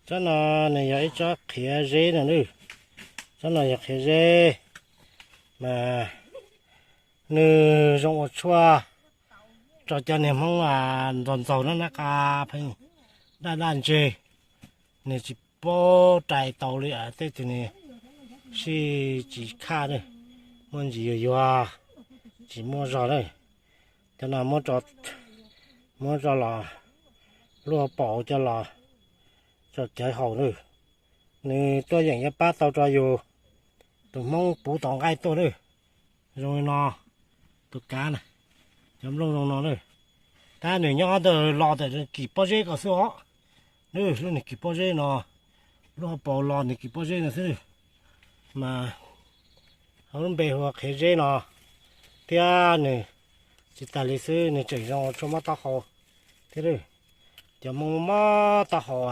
Tsob no nws yog ib tsob qhiav zeb no nawb. Tsob no yog qhiav zeb, mas nws zoo ua tshuaj rau cov niag Hmoob ntxaug ntxaug no na, qa pheej daj daj ntseg. Nws tsis paub rais tau li tej tug nws sib tsis khaj na, muaj ntsis yuag yuag, tsis muaj zog na. Cov no muab tso los, lub hauv paus coj los tso cawv haus na. Nws tuaj yeem yuav pab tau rau yus tus Hmoob puv tom nqaij tuaj na. Zoo li no, tus kav na, cov nplooj zoo no na. Tab nws nyob ntawm los ntawm kis pob zeb ko xwb os. Nws lub niag kis pob zeb no, lub hauv paus los nws kis pob zeb no xwb. Mas hauv lub npe hu ua qhiav zeb no, thiab nws tsis tas li xwb, nws tseem zoo ua tshuaj mob taub hau thiab. Cov Hmoob mob taub hau,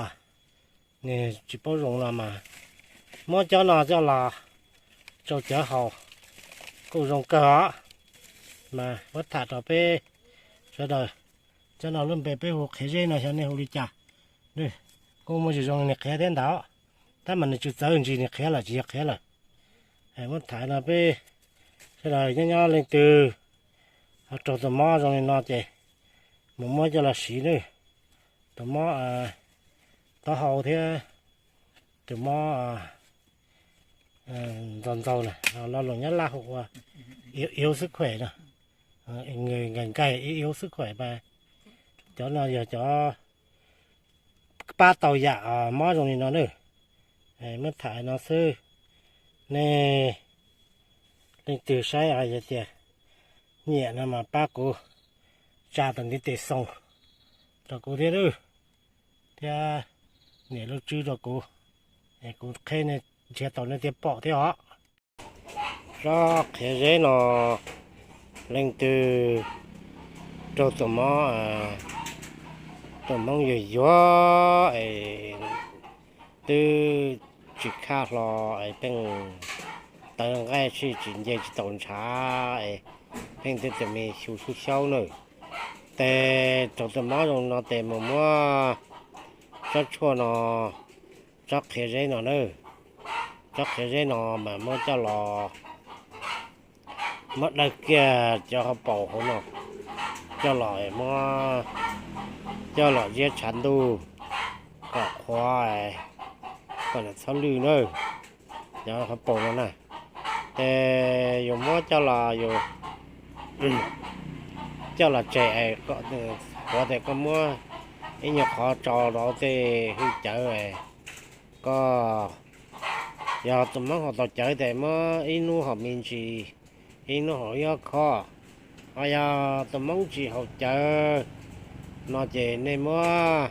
nws tsis paub zoo no mas muab cov no coj los tsau cawv haus kuj zoo kawg os. Mas muab tham rau peb sawv daws, cov no lub npe peb hu qhiav zeb no xyov nej hu li cas. Kuj muaj tsis zoo li nws qhiav thiab ntag, tab mas nws tsis txawv ntsis, nws qhiav lawm tsis yog qhiav lawm. Muab tham no peb sawv daws nyob nyob leej twg ho raug tus mob zoo li no ces mus muab coj los siv nawb. Tus mob taub hau thiab tus mob ntxaug ntxaug na, lo lus Nyab Laj hu ua yếu, yếu sức khỏe no, người nkaig nkaig yếu, yếu sức khỏe mas cov no yog cov pab tau yam mob zoo li no nawb. Muab tham no xwb, nej leej twg saib yog tias nyiam no mas pab kuv tsa tus ntiv tes xoo rau kuv thiab nawb, thiab nias lub tswb rau kuv, kuv qheb nej nrhiav tau nej thiaj pom thiab os. Tsob qhiav zeb no leej twg raug tus mob, tus Hmoob yuag yuag es twb tsis khaj hlo es pheej tawv nqaij tsis, tsis nce tsis tau ntshav es pheej tej tus me xyu xub xyaub nawb. Ces raug tus mob zoo no ces mus muab tsob tshuaj no, tsob qhiav zeb no nawb. Tsob qhiav zeb no mas muab coj los, muab dawj kiag cov hauv paus hauv no coj los, muab coj los ziab tshav ntuj kom qhuav, kom nws txhob lwj nawb. Cov hauv paus no na, ces yus muab coj los, yus coj los tseg es qhuav ces koj muab ib nyuag qhov tso rau tej hwj cawv. Koj, yog tus Hmoob haus tau cawv ces muab ib hnub haus me ntsis, ib hnub haus ib ob khob. Ho yog tus Hmoob tsis haus cawv no ces nej muab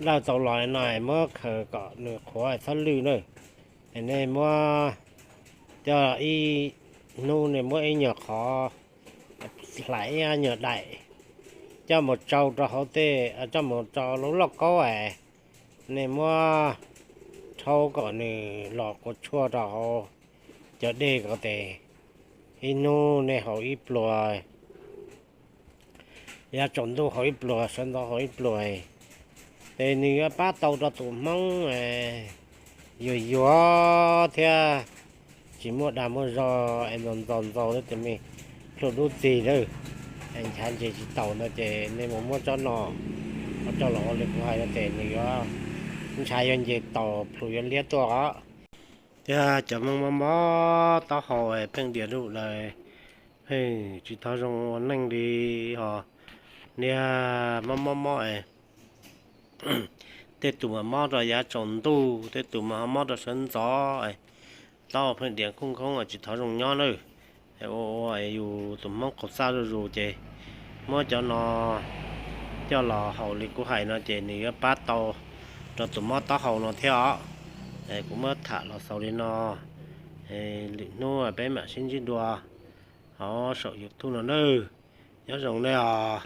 dawj tau los no muab khaws kom nws qhuav txhob lwj nawb. Es nej muab coj ib hnub nej muab ib nyuag qhov, hlais ib nyuag daim, coj mus tsau rau hauv tej, coj mus rau lub lauj kaub es nej muab rhaub kom nws los kua tshuaj rau hauv cov dej ko ces ib hnub nej haus ib pluag, yav tsaus ntuj haus ib pluag, sawv ntxov haus ib pluag, ces nws yuav pab tau rau tus Hmoob yuag yuag thiab tsis muaj dag muaj zog es ntxaug ntxaug ntxaug tej tus me plhu dub txig lawm, nchav nce tsis taus no ces nej mus muab tsob no coj los ua li kuv hais no ces nws yuav ntshav yuav nce taus plhu yuav liab tuaj os. Thiab cov Hmoob mob mob taub hau pheej dias duj lawm, pheej tsis tau zoo ua neej li ho. Niag mob mob mob, tej tus mas mob rau yav tsaus ntuj, tej tus mas ho mob rau sawv ntxov, taub hau pheej dias khoob khoob tsis tau zoo nyob nawb. Ua ua yus tus Hmoob qaug txaj zuj zus ces muab cov no coj los haus li kuv hais no ces nws yuav pab tau rau tus mob taub hau no thiab os. Kuv muab tham los xaus li no, lwm hnub peb mam sib ntsib dua hauv saum YouTube no nawb. Nyob zoo nawb os.